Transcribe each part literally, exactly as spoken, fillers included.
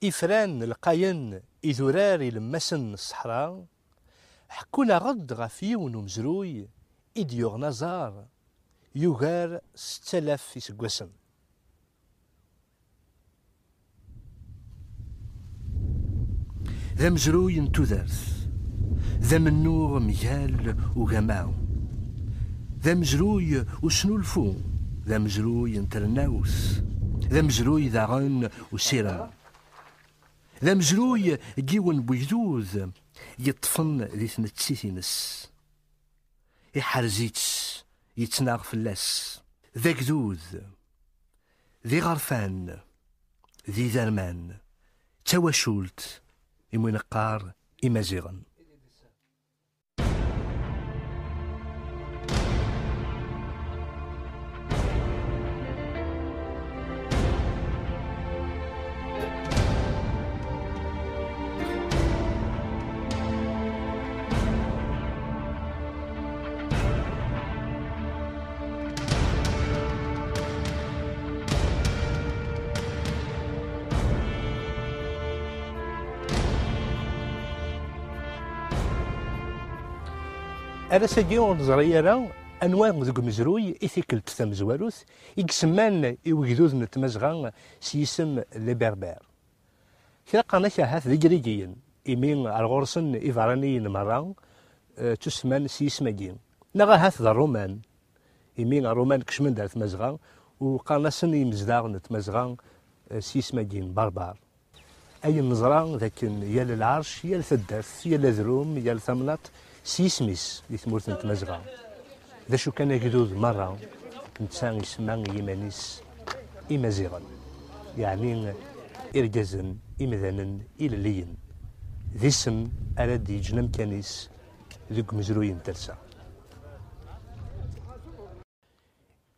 Ifran lqayen, idurar ilemmasen n ṣṣeḥra, ḥekkun-aɣ-d ɣef yiwen umezruy i d-yuɣen aẓar yugar setta alaf iseggasen. D amezruy n tudert, d amennuɣ mgal ugama, d amezruy usnulfu, d amezruy n trennawt, d amezruy daɣen usirem, d amezruy n yiwen n wegdud yeṭṭfen di tnettit-ines. Iḥrez-itt, yettnaɣ fell-as. D agdud, d iɣerfan, d iderman, d tawacult, imi neqqar Imaziɣen. Ar ass-agi ur neẓri ara anwa deg umezruy i tikkelt tamezwarut i isemman i wegdud n Tmazɣa s yisem Les Berbères. Kra qqaren-ak ahat d Igrigiyen, imi ar ɣur-sen iberraniyen merra, eh, ttusemman s yisem-agi. Neɣ ahat d Ṛṛuman, imi Ṛṛuman kecmen-d ar Tmazɣa, u qqaren-asen i yimezdaɣ n Tmazɣa, eh, s yisem-agi, Berber. Ayen neẓra d akken yal lɛerc, yal taddart, yal adrum, yal tamnaḍt s yisem-is di tmurt n Tmazɣa. D acu kan, agdud merra, netta isemma i yiman-is Imaziɣen, yeɛni irgazen, imdanen, ilelliyen. D isem ara d-yeǧǧen amkan-is deg umezruy n talsa.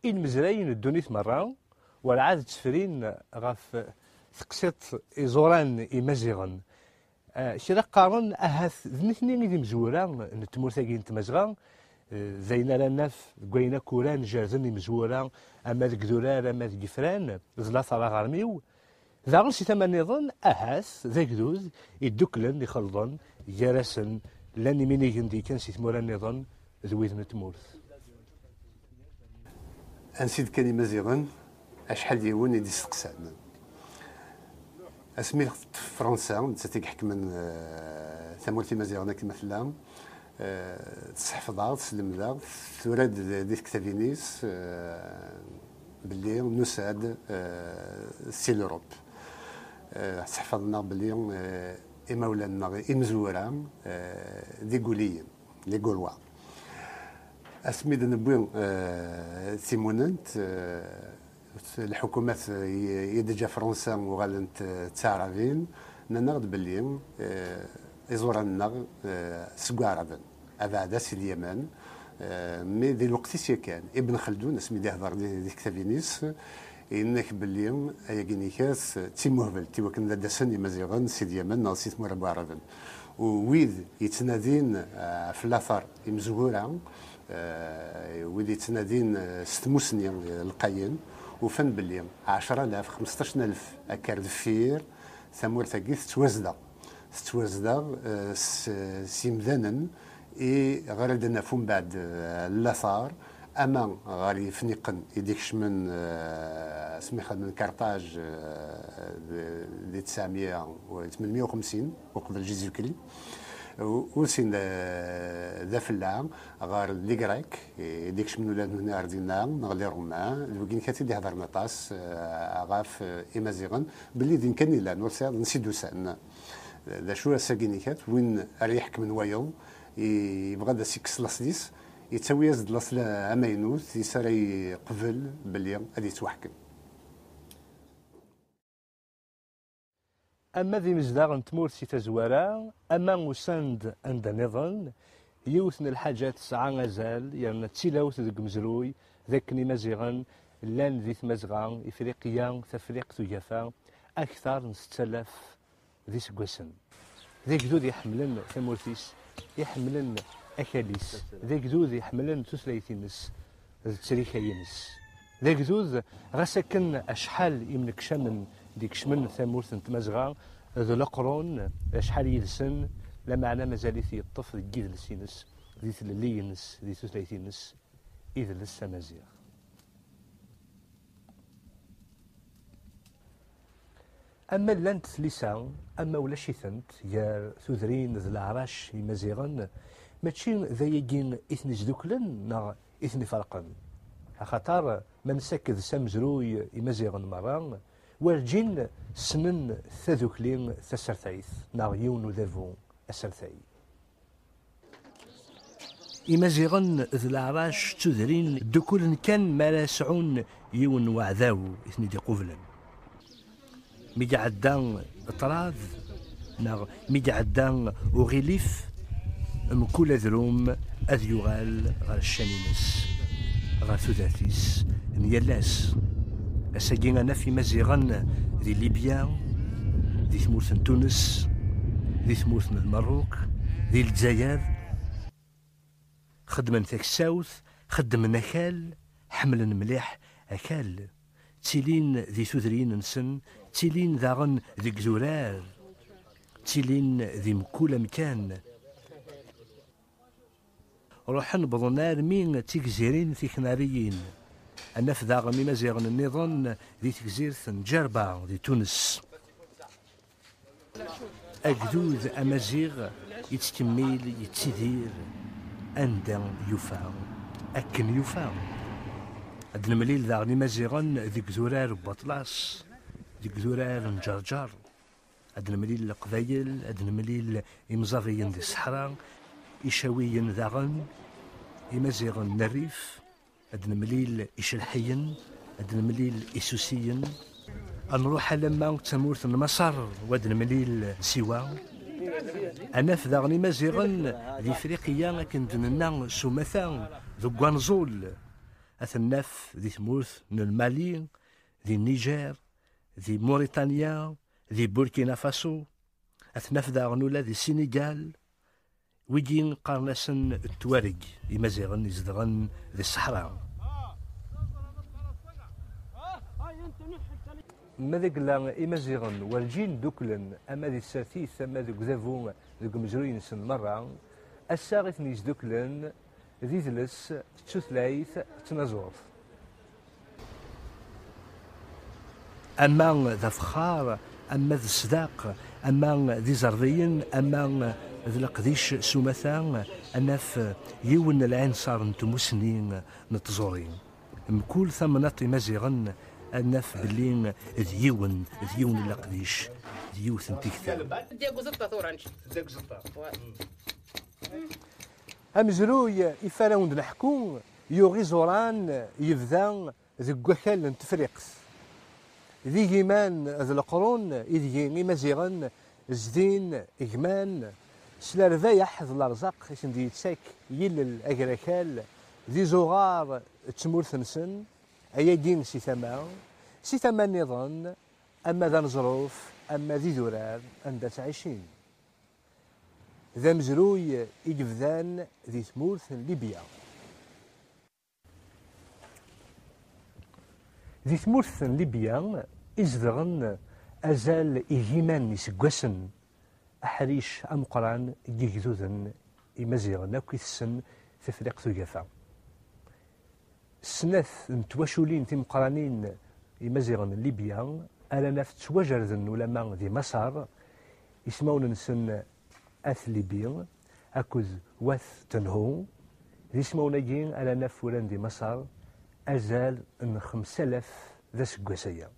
Inmezrayen n ddunit merra werɛad ttefrin ɣef teqsiṭ iẓuran imaziɣen. Eh, kra qqaren ahat d nitni i d imezwura n tmurt-agi n Tmazɣa, eh, d ayen ara naf deg wayen akk uran jerden imezwura, ama deg idurar, ama deg yifran, d later aɣermiw. Daɣen si tama nniḍen, ahat d agdud idduklen, ixelḍen gar-asen, llan iminigen d-yekkan si tmura nniḍen d wid n tmurt. Ansi d-kkan Imaziɣen? Acḥal d yiwen i d-isteqsan. Asmi teṭṭef Fransa, nettat i iḥekmen, eh, tamurt Imaziɣen akken ma tella, eh, tesseḥfeḍ-aɣ, tesselmed-aɣ, tura-d di tektabin-is, eh, belli nusa-d, eh, si l'Europe. Eh, sseḥfaḍen-aɣ belli, eh, imawlan-nneɣ imezwura, eh, d iguliyen, les Gaulois. Asmi d-newwi, eh, timunent, eh, lḥukumat i, i d-teǧǧa Fransa uɣalent, eh, d tiɛrabin, nnan-aɣ-d belli, eh, iẓuran-nneɣ, eh, seg Waɛraben. Abeɛda si Lyaman, eh, mi di lweqt-is yakan, Ibn Xeldun, asmi d-ihder di, di tektabin-is, yenna-k belli ayagi-nikat d timuhbelt i wakken ad d-asen Imaziɣen si Lyaman neɣ si tmura n Waɛraben. U wid yettnadin, eh, ɣef later imezwura, eh, wid yettnadin, eh, s tmusni, eh, lqayen, ufan belli ɛecra alaf, xmesṭac n alef akka ar deffir, tamurt-agi tettwazdeɣ. Tettwazdeɣ, eh, s, s yimdanen i ɣer ad d-naf umbeɛd, eh, later, ama ɣer yifniqen i d-ikecmen, eh, asmi xedmen Karṭaj, eh, di, di tesɛemya u tmenmya u xemsin, uqbel Jésus-Christ, u, u sin d, d afella ɣer les Grecs, i d-ikecmen ula d nutni ar dinna, neɣ les Romains, d wigi-nikat i d-iheddren aṭas, eh, ɣef, eh, Imaziɣen, belli din kan i llan, ur sɛiḍ ansi d-usan. D acu ass-agi-nikat, win ara iḥekmen wayeḍ, i, yebɣa ad as-ikkes laṣel-is, yettawi-as-d laṣel amaynut, is ara yeqbel belli ad yettwaḥkem. Ama d imezdaɣ n tmurt si tazwara, ama usan-d anda nniḍen, yiwet n lḥaǧa tesɛa azal, yerna d tilawt deg umezruy, d akken Imaziɣen llan di Tmazɣa, Ifriqiya, Tafriqt Ugafa, akteṛ n setta alaf d iseggasen. D agdud iḥemmlen tamurt-is, iḥemmlen akal-is, d agdud iḥemmlen tutlayt-ines d ttrika-ines. D agdud, ɣas akken acḥal imnekcamen d-ikecmen tamurt n Tmazɣa, D leqrun acḥal yid-sen, lameɛna mazal-it yeṭṭef deg yidles-ines, di tlelli-ines, di tutlayt-ines, idles amaziɣ. Ama llant tlisa, ama ulac-itent, gar tudrin d leɛrac imaziɣen, mačči d ayagi i ten-isduklen neɣ i ten-iferqen. Axaṭer ma nessaked s amezruy imaziɣen merra, werǧin ssnen tadukli tasertayt neɣ yiwen udabu asertay. Imaziɣen d leɛrac d tudrin ddukulen kan mi ara sɛun yiwen n weɛdaw i ten-id-iqublen. Mi iɛedda ṭṭrad neɣ mi iɛedda uɣilif, mkul adrum ad yuɣal ɣer ccan-ines, ɣer tudert-is n yal ass. Ass-agi ad naf Imaziɣen di Libya, di tmurt n Tunes, di tmurt n Lmerruk, di Lezzayer. Xeddmen taksawt, xeddmen akal, ḥemmlen mliḥ akal. Ttilin di tudrin-nsen, ttilin daɣen deg idurar, ttilin di mkul amkan. Ruḥen wwḍen armi d tigzirin tiknariyin. Ad naf daɣen Imaziɣen nniḍen di tegzirt n Ǧerba di Tunes. Agdud amaziɣ yettkemmil yettidir anda yufa akken yufa. Ad nemlil daɣen Imaziɣen deg idurar n Waṭlas, deg idurar n Ǧerǧer. Ad nemlil Leqbayel, ad nemlil imẓabiyen di ṣṣeḥra, Icawiyen daɣen, Imaziɣen n Rrif, ad nemlil Icelḥiyen, ad nemlil Isusiyen. Ad nruḥ alamma d tamurt n Maṣer, u ad nemlil Siwa. Ad naf daɣen Imaziɣen di Ifriqiya, akken d-nenna s umata, deg wanẓul. Ad ten-naf di tmurt n Lmali, di Niger, di Muriṭanya, di Burkina Faso, ad t-naf daɣen ula di Sinigal. Wigi qqaren-asen Tuareg, Imaziɣen izedɣen di ṣṣeḥra. Ma d agella Imaziɣen werǧin dduklen, ama di tsertit, ama deg udabu, deg umezruy-nsen merra, ass-a i ten-yesduklen d idles, d tutlayt, d tnaẓurt. Ama d afexxar, ama d ṣṣdaq, ama d iẓerbiyen, ama d leqdic s umata, ad naf yiwen n lɛinṣer n tmussni n tẓuri. Mkul tamnaḍt Imaziɣen, ad naf belli d yiwen, d yiwen n leqdic, d yiwet n tikta. Amezruy ifa ara wen-d-neḥku yuɣ iẓuran, yebda deg wakal n Tefriqt. D igiman d leqrun ideg Imaziɣen zdin, gman, s lerbayeḥ d lerẓaq i sen-d-yettak yilel agrakal d izuɣar d tmurt-nsen, ayagi si tama, si tama nniḍen, ama d aneẓruf, ama d idurar anda ttɛicin. D amezruy i yebdan di tmurt n Libya. Di tmurt n Libya i zedɣen azal igiman n iseggasen, aḥric ameqqran n yigduden Imaziɣen akk i tessen Tefriqt Ugafa. Snat n twaculin timeqqranin Imaziɣen n Libya ara naf ttwajerden ulama di Maṣer, ismawen-nsen At Libi akked Wat Tenhu. D ismawen-agi ara naf uran di Maṣer azal n xemsa alaf d aseggas aya.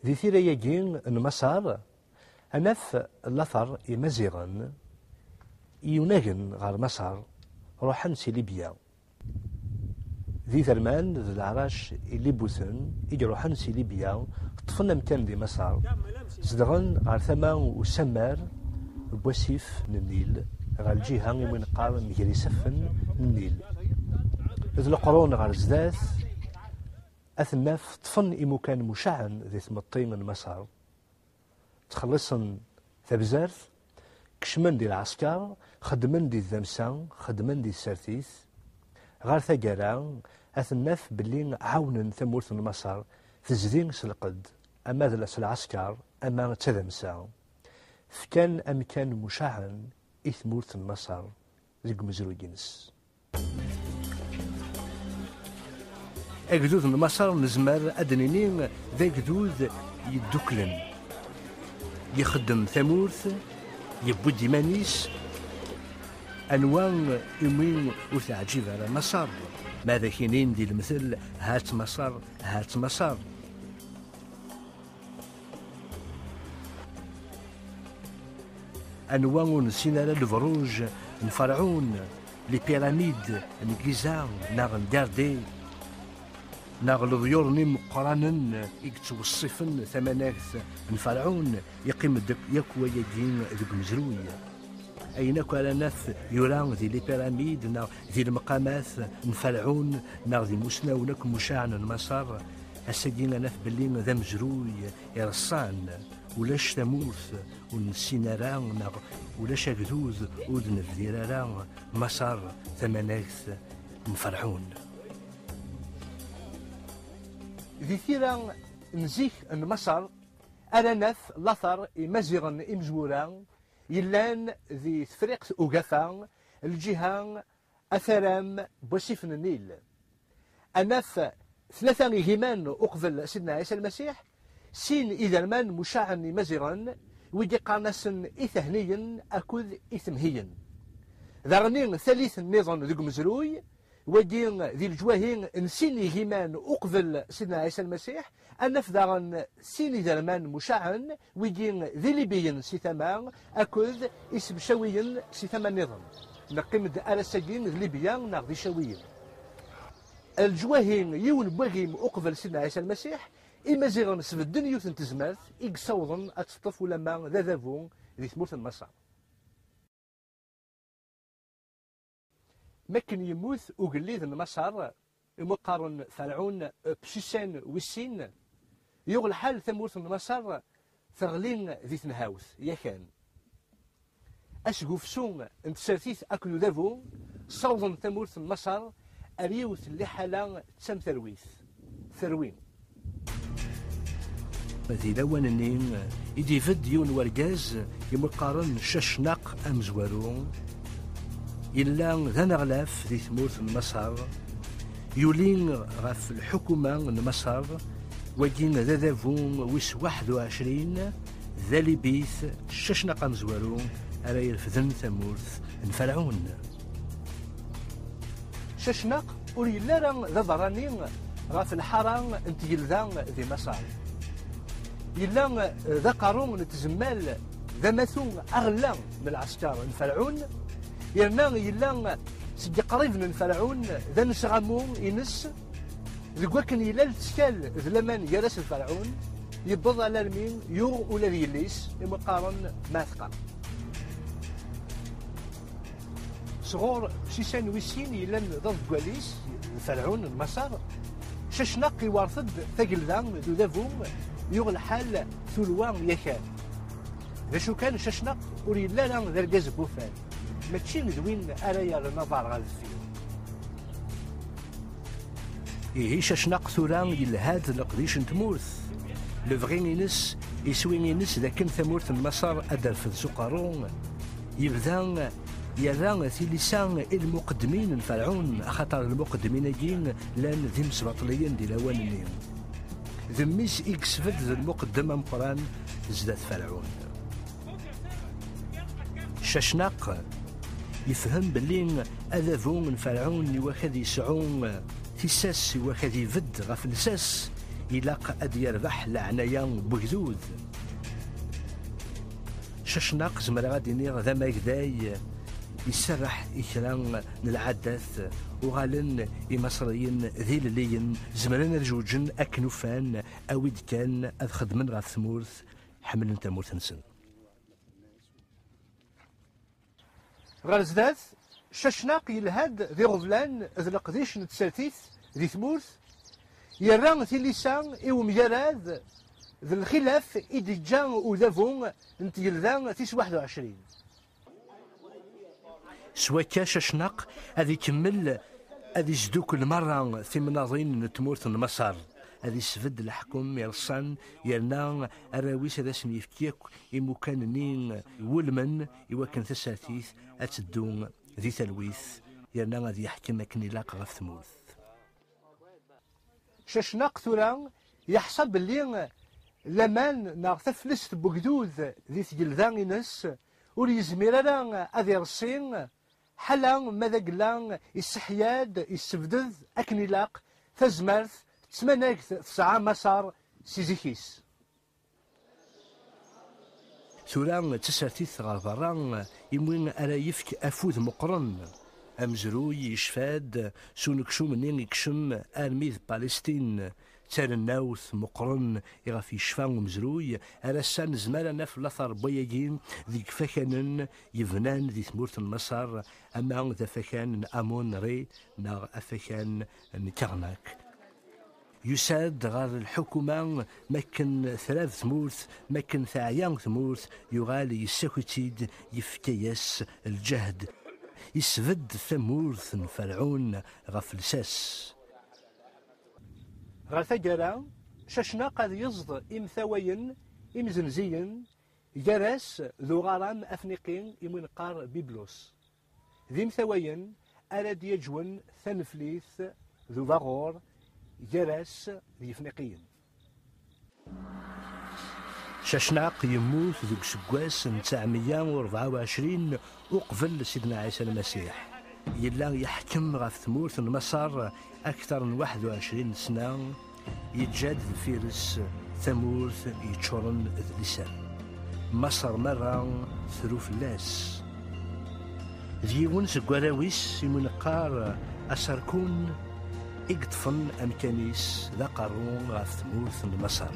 Di tira-agi n Maṣer, ad naf later Imaziɣen yunagen ɣer Maṣer, ruḥen si Libya. D iderman d leɛrac ilibuten i iruḥen si Libya, ṭṭfen amkan di Maṣer, zedɣen ɣer tama usammar n wasif n Nnil, ɣer lǧiha i win qqaren gar isaffen n Nnil. D leqrun ɣer zdat, ad ten-naf ṭṭfen imukan mucaɛen di tmetti n Maṣer. Ttxelliṣen tabzert, kecmen di lɛesker, xeddmen di tdamsa, xeddmen di tsertit. Ɣer taggara, ad ten-naf belli ɛawnen tamurt n Maṣer tezdi s lqedd. ama d las lɛesker, ama d tadamsa, fkan amkan mucaɛen i tmurt n Maṣer deg umezruy-ines. Agdud n Maṣer nezmer ad d-nini d agdud yedduklen, yexdem tamurt, yewwi-d iman-is. Anwa umi ur teɛǧib ara Maṣer? Ma ad ak-inin di lemtel, hat Maṣer, hat Maṣer. Anwa ur nessin ara lebruj n Ferɛun, les pyramides n Giza neɣ n Derde, neɣ leḍyur-nni meqqranen i yettweṣṣifen tamanagt n Ferɛun? Yeqqim-d yakk wayagi deg umezruy. Ayen akk ara naf yura di les pyramides neɣ di lemqamat n Ferɛun neɣ di imusnawen akk mucaɛen n Maṣer, ass-agi ad naf belli d amezruy ireṣṣan. Ulac tamurt ur nessin ara, neɣ ulac agdud ur d-nebdir ara Maṣer tamanagt n Ferɛun. Di tira n zik n Maṣer ara naf later imaziɣen imezwura yellan di Tefriqt Ugafa, lǧiha ataram n wasif n Nil. Ad naf tlata igiman uqbel Sidna Ɛisa Lmasiḥ, sin iderman mucaɛen imaziɣen, wigi qqaren-asen Itehniyen akked Itemhiyen. Daɣen talit nniḍen deg umezruy, wagi di leǧwahi n sin igiman uqbel Sidna Ɛisa Lmasiḥ, ad naf daɣen sin iderman mucaɛen, wigi d Ilibiyen si tama akked Isemcawiyen si tama nniḍen. Neqqim-d ar ass-agi d Libya neɣ d Icawiyen. Leǧwahi yiwen n wagim uqbel Sidna Ɛisa Lmasiḥ, Imaziɣen sbedden yiwet n tezmert i yessawḍen ad teṭṭef ulamma d adabu di tmurt n Maṣer. Makken yemmut ugellid n Maṣer, imu qqaren Ferɛun Psisan wis sin, yuɣ lḥal tamurt n Maṣer teɣli di tenhawt, yakan. Asgufsu n tsertit akked udabu ssawḍen tamurt n Maṣer ar yiwet n liḥala d tamterwit. Terwi. Di lawan-nni i d-ibedd yiwen n wergaz imu qqaren Cacnaq amezwaru. Yella d aneɣlaf di tmurt n Maṣer, yuli ɣef lḥukuma n Maṣer. Wagi d adabu wis waḥed u ɛecrin, d alibit Cacnaq amezwaru ara irefden tamurt n Ferɛun. Cacnaq ur yelli ara d aberrani ɣef lḥara n tgelda di Maṣer. Yella d aqerru n tzemmal, d amatu aɣella n lɛesker n Ferɛun, yerna yella seg iqriben n Ferɛun, d anesɣamu ines. Deg wakken yella lettkal d laman gar-as d Ferɛun, yewweḍ alarmi yuɣ ula d yelli-s, imu qqaren Meɛteqa. Sɣur Sisan wis sin yellan d aḍeggal-is d Ferɛun n Maṣer, Cacnaq iwerret-d tagelda d udabu, yuɣ lḥal tulwa yakan. D acu kan, Cacnaq ur yelli ara d argaz n wufal, mačči d win ara yerren aḍar ɣer deffir. Ihi Cacnaq tura yelha-d leqdic n tmurt. Lebɣi-ines, iswi-ines d akken tamurt n Maṣer ad d-terfed s uqerru. Yebda yerra tilisa i lmuqeddmin n Ferɛun, axaṭer lmuqeddmin-agi llan d imesbaṭliyen di lawan-nni. D mmi-s i yesbedd d lmuqeddem ameqqran zdat Ferɛun. Cacnaq yefhem belli adabu n Ferɛun iwak ad yesɛu tissas, iwak ad ibedd ɣef lsas, ilaq ad yerbeḥ leɛnaya n wegdud. Cacnaq, zemreɣ ad iniɣ d amagday, iserreḥ i kra n lɛadat, uɣalen Imaṣriyen d ilelliyen, zemren ad jewǧen akken ufan, awi-d kan ad xedmen ɣef tmurt, ḥemmlen tamurt-nsen. Ɣer zdat, Cacnaq yelha-d d iɣeblan d leqdic n tsertit di tmurt, yerra tilisa i umgarad d lxilaf i d-yeǧǧa udabu n tgelda tis waḥed u ɛecrin. S wakka, Cacnaq ad ikemmel ad isdukkel merra timnaḍin n tmurt n Maṣer. ad isbedd leḥkem ireṣṣan, yerna arraw-is ad asen-yefk yakk imukan-nni iwulmen i wakken tasertit ad teddu di talwit, yerna ad yeḥkem akken ilaq ɣef tmurt. Cacnaq tura yeḥṣa belli laman neɣ taflest n wegdud di tgelda-ines ur yezmir ara ad ireṣṣi, ḥala ma d agella isseḥya-d, issebded akken ilaq tazmert d tmanegt tesɛa Maṣer si zik-is. Tura d tasertit ɣer berra imi ara yefk afud meqqren. Amezruy yecfa-d s unekcum-nni ikcem armi d Palestin. D tarennawt meqqren iɣef yecfa umezruy, ar ass-a nezmer ad naf later n wayagi deg ifakanen yebnan di tmurt n Maṣer, ama d afakan n Amun Re neɣ afakan n Karnak. Yusa-d ɣer lḥukuma makken trab tmurt, makken teɛya tmurt, yuɣal yessaki-tt-id, yefka-yas lǧehd, isbedd tamurt n Ferɛun ɣef lsas. Ɣer taggara, Cacnaq ad yeẓd imtawayen imzenziyen gar-as d uɣaram afniqi imu neqqar Biblos. D imtawayen ara d-yaǧwen taneflit d ubaɣur gar-as d Yifniqiyen. Cacnaq yemmut deg useggas n tesɛemya u rebɛa u ɛecrin uqbel Sidna Ɛisa Lmasiḥ. Yella yeḥkem ɣef tmurt n Maṣer akteṛ n waḥed u ɛecrin sna, yeǧǧa-d deffir-s tamurt yeččuṛen d liser. Maṣer merra tru fell-as. D yiwen seg warraw-is imu neqqar Asarkun i yeṭṭfen amkan-is d aqerru ɣef tmurt n Maṣer.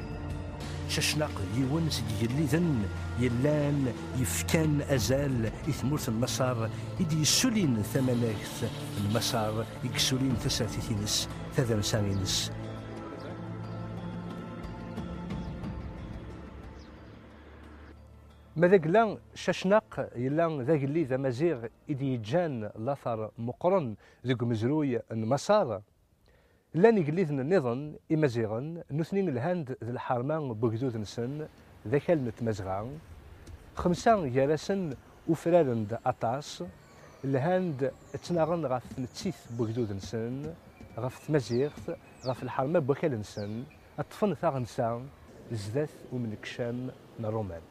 Cacnaq d yiwen seg yigelliden yellan yefkan azal i tmurt n Maṣer, i d-yessulin tamanegt n Maṣer, i yessulin tasertit-ines, tadamsa-ines. Ma d agella, Cacnaq yella d agellid amaziɣ i d-yeǧǧan later meqqren deg umezruy n Maṣer. Llan igelliden nniḍen imaziɣen, nutni lhan-d d lḥerma n wegdud-nsen, d akal n tmazɣa. Xemsa gar-asen ufraren-d aṭas, lhan-d ttnaɣen ɣef tnettit n wegdud-nsen, ɣef tmaziɣt, ɣef lḥerma n wakal-nsen, ad ṭṭfen taɣensa zdat umnekcam n Ṛuman.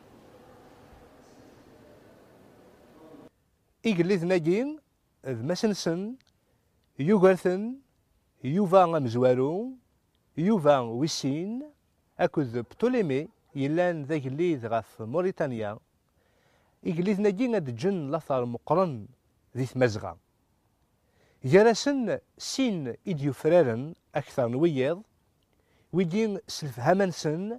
Igelliden-agi d Masensen, Yugerten, Yuba amezwaru, Yuba wis sin, akked Ptolémée yellan d agellid ɣef Muritanya. Igelliden-agi ad d-ǧǧen later meqqren di tmazɣa. Gar-asen sin i d-yufraren akteṛ n wiyiḍ, wigi s lefhama-nsen,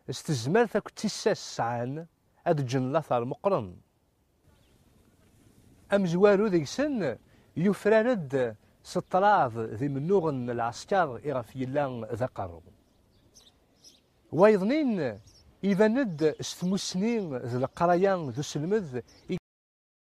s tezmert akked tissas sɛan, ad ǧǧen later meqqren. Amezwaru deg-sen yufrar-d s ṭṭrad d imennuɣen n lɛesker iɣef yella d aqerru. Wayeḍnin iban-d s tmussni d leqraya d uselmed i